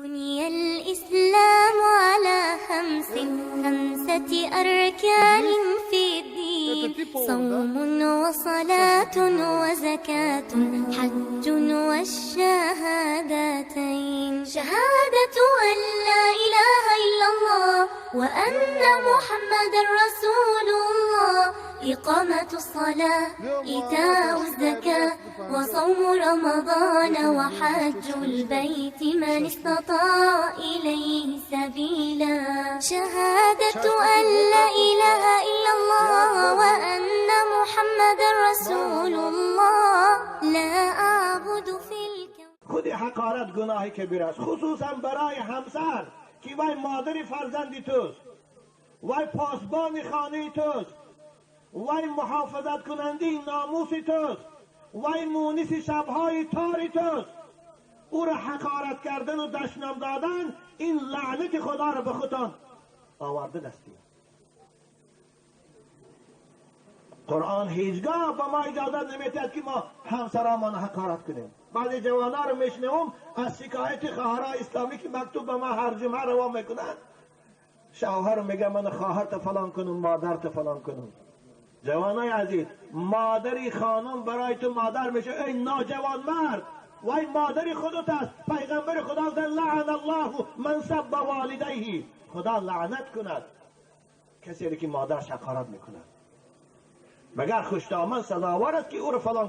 بني الإسلام على خمس، خمسة أركان في الدين، صوم وصلاة وزكاة، حج والشهادتين، شهادة أن لا إله إلا الله وأن محمد رسول الله، إقامة الصلاة، إيتاء الزكاة، وصوم رمضان، وحج البيت من استطاع إليه سبيلا. شهادة أن لا إله إلا الله وأن محمد رسول الله، لا أعبد في الكون. خود حقارت گناه کبیر است، خصوصا برای همسر که وی مادر فرزندی توست، وی پاسبان خانه توست، وی محافظت کننده ناموس توست، وی مونس شبهای تار توست. او را حقارت کردن و دشنام دادن، این لعنت خدا را به خودتان آوردن است. قرآن هیچگاه به ما اجازه نمیدهد که ما همسرامان حقارت کنیم. بعضی جوانان رو میشنوم از شکایت خواهرای اسلامی که مکتوب به ما هر جمعه روا میکنن، شوهر میگه من خواهرت فلان کنم، مادرت فلان کنم. جوانای عزیز، مادری خانم برای تو مادر میشه. ای ناجوان مرد، وای مادری خودت است. پیغمبر خدا گفت لعن الله من سب والدیه، خدا لعنت کند کسی که مادرش حقارت میکند. مگر خوشدامن سزاوار است که او رو فلان